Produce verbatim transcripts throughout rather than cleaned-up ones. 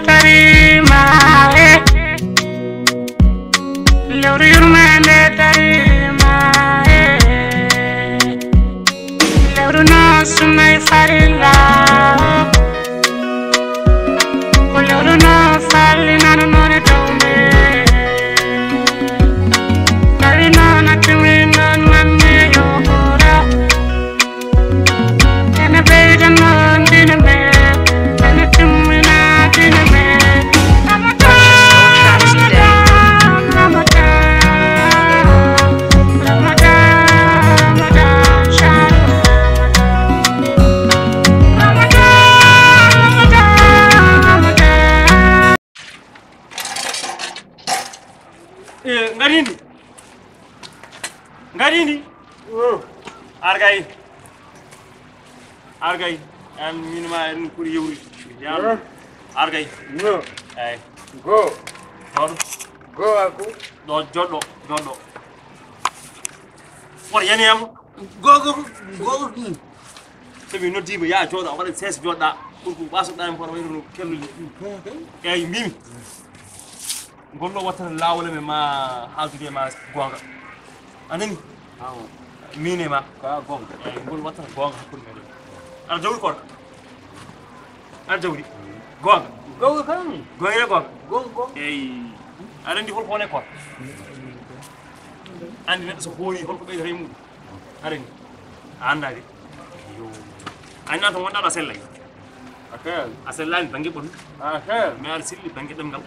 Tarima, eh. Lewru yurmande tarima, eh. Lewru no sunna e farilla. Ko lewru no falli nanu none tawme. Tawi noon a tumi noon manne yo ɓura. Ene ɓeyda noon dina men, ene timmina dina men. Ramadan, Ramadan, Ramadan, Ramadan, Ramadan, Shahru Ramadan. Ramadan, Ramadan, Ramadan. Eh, ngarini. Ngarini. Argay. Argay. An min ma en kuri yewri. Yam. Argay. No. Ay. Go. Don. Go aku. Do joddo, joddo. Wor yani am. Go, go, go, go. So mi noddiima, yaa jooɗo, a waɗa sees jooɗɗa. Pour que ɓaasoɗa en kono wayno no kellude. Eeyi, mbimi. Ngol ɗo wattata laawol men ma haaldude ma goonga. A nani? Awo. Min e ma. Ka goonga. Eeyi, ngol wattata goonga hakkunde meɗen. Aɗa jawri koɗo? Aɗa jawri? Goonga. Goonga kan? Goonga e goonga. Goonga, goonga. Eeyi. Aɗa anndi holko woni koɗo? Anndi neɗɗo so hoori holko ɓeydata e muɗum? Aɗa anndi? A anndaa de. Yo. A anndaa to ngonɗaa ɗo a sellay. A fel. A sellaani bannge ɓolum. A fel. Mais aɗa selli bannge ɗemngal.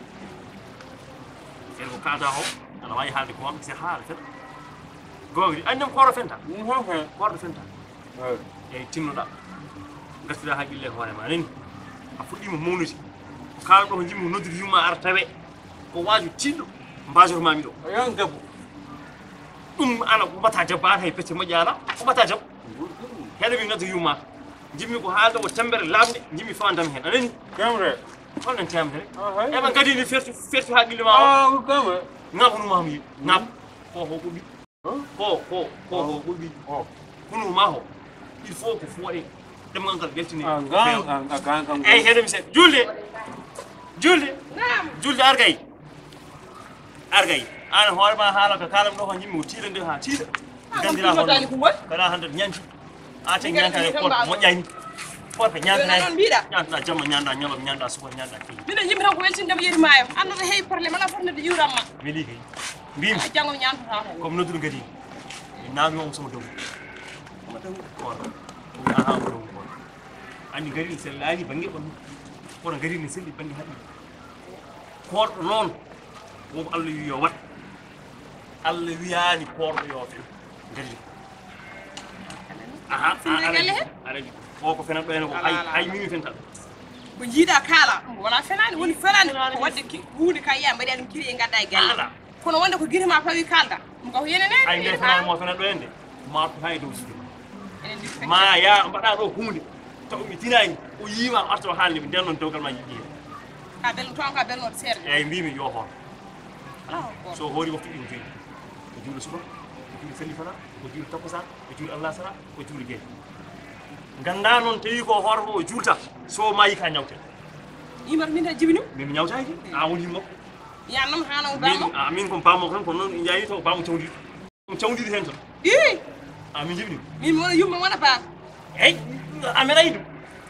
Ɓen ko kaalda o, aɗa waawi haalde ko on, c'est haalde tan. Goonga de, anndi koɗo fenta. Mhm. Koɗo fenta. Eeyi. Eeyi, tinnoɗaa. Ngartiraa haqqille e hoore ma, nani? A fuɗɗiima mawnude. Ko kaalanɗo ko njimmi noddude yumma ara tawe. Ko waaju tiiɗɗo, mbaajormaami ɗo. Ko yan debbo. Ɗum ana ko mbata jabba, an hay pecce moƴƴa ala, ko mbata jabba. Heɗo mi nodda yumma. Njimmi ko haalde o temmbere laaɓnde, njimmi fawandam heen. A nani? Temmbere. Holɗen temmbere? Ah, hay. Eɓa kadi ni fertu, fertu haqqille ma o. Ah, ko kamɓe. Ŋaɓ no maam yi. Ŋaɓ. Ko ho ko ɓi. Huh? Ko, ko, ko ho ko ɓi. Oh. Kunu ma ho. Il faut ko fooɗe. Ɗemngal ngal weltini. Ah, ngal, ah, ah, ngal, ngal. Eyi, heɗo mi seeɗa. Julde. Julde. Naam. Julde Argay. Argay, an hoore ma haala ka kaalam ɗo ko njimmi o tiiɗa nde haa tiiɗa. Ah, gandira on hono ko woni? Kala hande ñanti. A te ñanta e koɗo moƴƴani. Koɗo ñanta. Yo non mbiɗa. Ñanta jamma, ñanta ñalom, ñanta suba, ñanta kii. Mino yimmi tan ko weltinde mo yeri maayo. Annata hey problème ala fotnde yuuram ma. Weli kay. Mbimi. Ah, janngo mi ñantata ko. Comme noddude ngadi. Mi naami on somo dow. Somo dow. Koɗo. Aha, mo dow koɗo. Anndi ngari ne sellaani bannge ɓanndu. Kono ngari ne selli bannge haqqille. Koorɗo noon, won ko Allah wiyi yo waɗ. Allah wiyaani koorɗo yo fen. Ngari ko. Aha, a, a, a, o ko fenat ɗo hene ko hay, hay mimi fental. Ko jiiɗa kaala, wona fenaani, woni fenaani. Ko waɗde ki, huunde ka yiya mbaɗi aɗum kiri e ngadda e galle. Ala. Kono wonde ko gite ma pawi kalda. Ɗum ko yenene. Ay, nde fenani mo fenat ɗo hende. Ma to hay dow suudu ma. Ma ya mbaɗa ɗo huunde. Taw mi tinaani. O yiima arto haalde mi nden noon dewgal ma yiɗi heen. Ka bel to ka bel no seer. Eyi mbimi yo hoor. Allahu akbar. So hoori waktu ɗin joyi. Ko juulo suba, ko juulo sali fana, ko juulo takkusaan, ko juulo allasara, ko juulo gee. Ganda noon tawi ko hoorko o juulta. So maayi ka ñawte. Yimar min da jibini. Min ñawtaaki. A woni yimmo. Yan noon haano bamo. A min kon bamo kon kono noon yayi to bamo cawdi. Ɗum cawndiri heen tan. Ii! A min njiɗmi. Min wona yumma wona baa. Eyi, a meɗa yiɗum.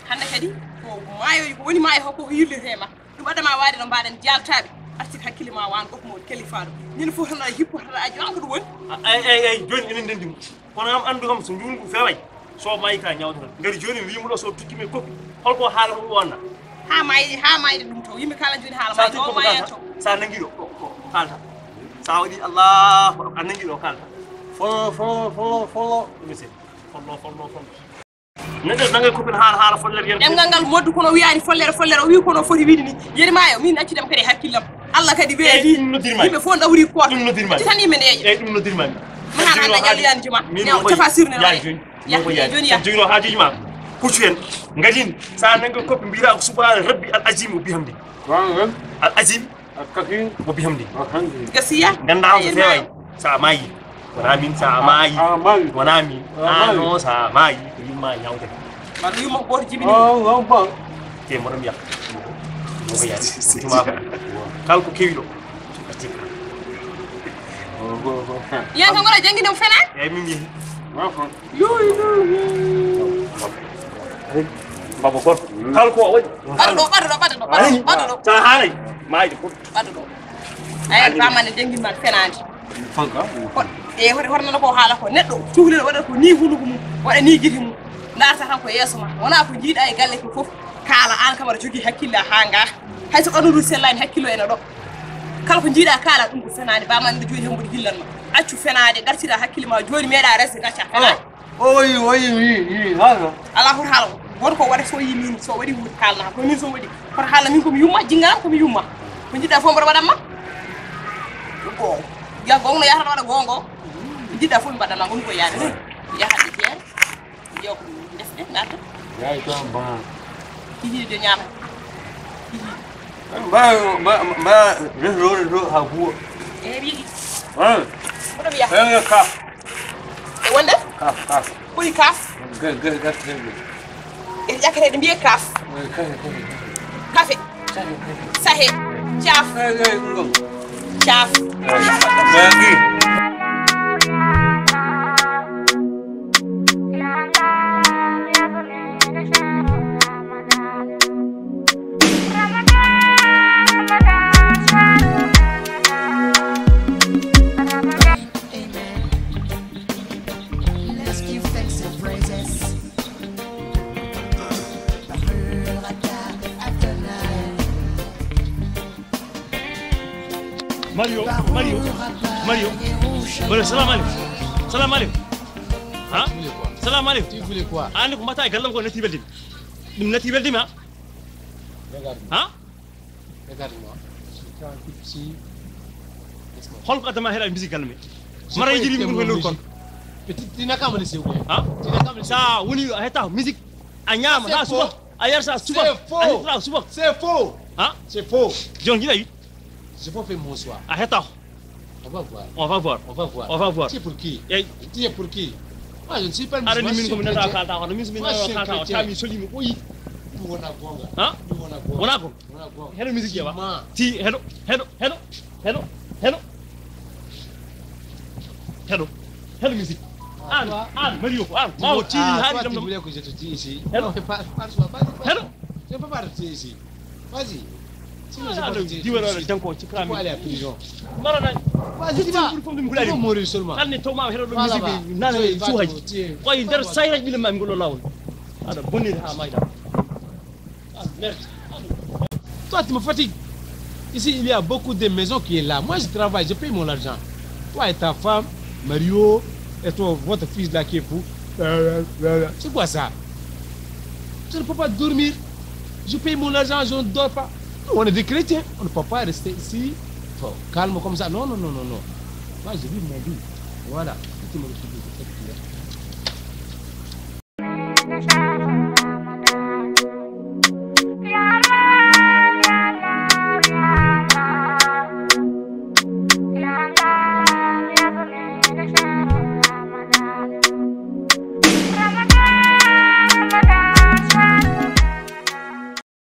Hannde kadi ko maayo, ko woni maayo ko, ko yirlirtee ma. Ɗum adama waade no mbaɗen jaaltaaɓe. Artir hakkille ma waan goɗɗo mo kalifaɗo. Ñande fof tan a hippo tan a ƴowan ko ɗum woni. Eyi, eyi, eyi, jooni enen ndenndi mo. Kono am anndu kam so njuulngu feeway. So maayi ka ñawtata. Ngari jooni mi wiimo ɗo so tukkimi koppi. Holko haalata ɗum wonna? Ha maayi, ha maayi ɗum to. Yimɓe kala jooni haala maayi. Sa nangi ɗo, ko, ko, kalta. Sa waɗi Allahu Akbar, a nangi ɗo kalta. Folo, folo, folo, folo. Monsieur. Folo, folo, folo. Neɗɗo nanga koppi haala, haala follere yen. Ɗemngal ngal moddu kono wiyaani follere, follere. O wi kono foti wiide ni. Yeri maayo, min accidam kadi hakkillam. Allah kadi weeli. Eyi, ɗum noddirma. Yimɓe fof ɗawri koota. Ɗum noddirma. Titani men eeƴe. Eyi, ɗum noddirma. Mahana anda jalliyani juma. Min ne o tafa sirne. Yaay jooni. Yahde jooni yahde. Jogiɗo haajuji ma. Kuccu hen. Ngadin. Sa nangi koppi mbiyata ko subhaana rabbi al azim o bihamdi. Al azim. Al kathir. O bihamdi. Alhamdulillah. Gasiya. Ganda on so feeway. Sa maayi. Wona min sa maayi. A maayi. Wona min. Ano sa maayi. Ko yumma ñawde. Ma ko yumma goto jibini. Oh, non pas. Te mo ɗum yak. Tuma ko. Kala ko kewi ɗo. Yan tan ngona jangguinde mo fenaani. Eyyi, min jeehi. Baba gorko. Kala ko o waɗi. Ɓaɗa ɗo, ɓaɗa ɗo, ɓaɗa ɗo, ɓaɗa ɗo. Sa haanay. Mayde fof. Ɓaɗa ɗo. Ayi, bamane jangguinde ma fenaani. Fanka. Ko, e hoto, hoto nana ko haala ko. Neɗɗo cuhlel waɗata ko ni hunuko mum, waɗa ni gite mum. Darta tan ko yeeso ma. Wona ko jiiɗa e galle ko fof. Kaala, an kam aɗa jogii hakkille haa ngaa. Hay so ɓanndu ndu sellaani, hakkillo ene ɗo. Kala ko njiiɗa kaala, ɗum ko fenaande. Bamane ɗo jooɗi hembude gillan ma. Accu fenaade, dartira hakkille ma jooni, meeɗa resde gacca fenaande. O wayi, o wayi, wi, wi, haa ɗo. Alaa hoto haala. Won ko waɗa so yi min, so waɗi wuuri kaalna. Ko min so waɗi. Hoto haala min ko mi yumma, jinga ko mi yumma. Ko njiɗɗa fof mboɗo waɗan ma. Ko ya gonga no yahata waɗa gonga. Ko njiɗɗa fof mi mbaɗan ma, woni ko yaade. Yahade jeere. Yo ko defte naata. Yaay to am bana. Kiji de ñaama. Kiji. Mba, mba, mba, resro, resro, ha buwa. E wiɗi. Ah. Ko ɗum yaha. Eh, kaf. E wonde? Kaf, kaf. Ɓuri kaf. Ga, ga, ga, ga, ga. E ƴakkete ɗe mbiye kaf. Eh, kafe, kafe, kafe. Kafe. Sahe. Caaf. Eh, eh, ɗum ɗo. Caaf. Eh, eh, eh. Amen. Let's give thanks and praises. Mario, Mario, Mario. Mario, salam alaikum. Salam alaikum. Ha? Tu voulais quoi? Salam alaikum. Tu voulais quoi? A andi ko mbatta e gallam ko natti weldi mi. Ɗum natti weldi mi, ha? Regarde-moi. Ha? Regarde-moi. Je suis tranquille ici. Laisse-moi. Hol ko addama heɗa musique galle mi? J'ai pas été mon musique. Mara yejiri mi ko lor kon. Mais tu, tu n'as qu'à me laisser, quoi. Ha? Tu n'as qu'à me laisser. Sa woni a hetta musique. A ñaama ha suba. A yarsa suba. C'est faux. A hetta suba. C'est faux. Ha? C'est faux. Jon gina yi. Je vais faire mon soir. A hetta. On va voir. On va voir. On va voir. On va voir. Tu es pour qui? Ey. Tu es pour qui? Moi, je ne suis pas musulman, je suis chrétien. Aɗa ni min ko mi nana kalta ko, min so mi nana kalta ko, tami solimi ko yi. Ɗum wona gonga. Ha? Ɗum wona gonga. Wona gonga. Wona gonga. Heɗo musique ƴeewa. Ti heɗo, heɗo, heɗo, heɗo, heɗo. Heɗo, heɗo musique. Ah, an, toi, an, Mario ko an. Ma o tini ah, hari toi, tu voulais que je te dise ici. Heɗo. Non, fais pas, pas, pas, pas. Heɗo. Je ne peux pas rester ici. Vas-y. Sinon, je vais te dire tout de suite. Tu peux aller à prison. Vas-y, va. Tu vas mourir seulement. Voilà, va. Koye nder sayra ɓiɗɗo ma mi ngol lawol. Aɗa bonniri ha mayda. Ah, merde. Toi, tu me fatigues. Ici, il y a beaucoup de maisons qui est là. Moi, je travaille, je paye mon argent. Toi et ta femme, Mario, et toi, votre fils là qui est fou. C'est quoi ça? Je ne peux pas dormir. Je paye mon argent, je ne dors pas. Nous, on est des chrétiens. On ne peut pas rester ici. Faut calme comme ça. Non, non, non, non, non. Moi, je vis mon vie. Voilà. Si tu me retrouves, je sais que tu es.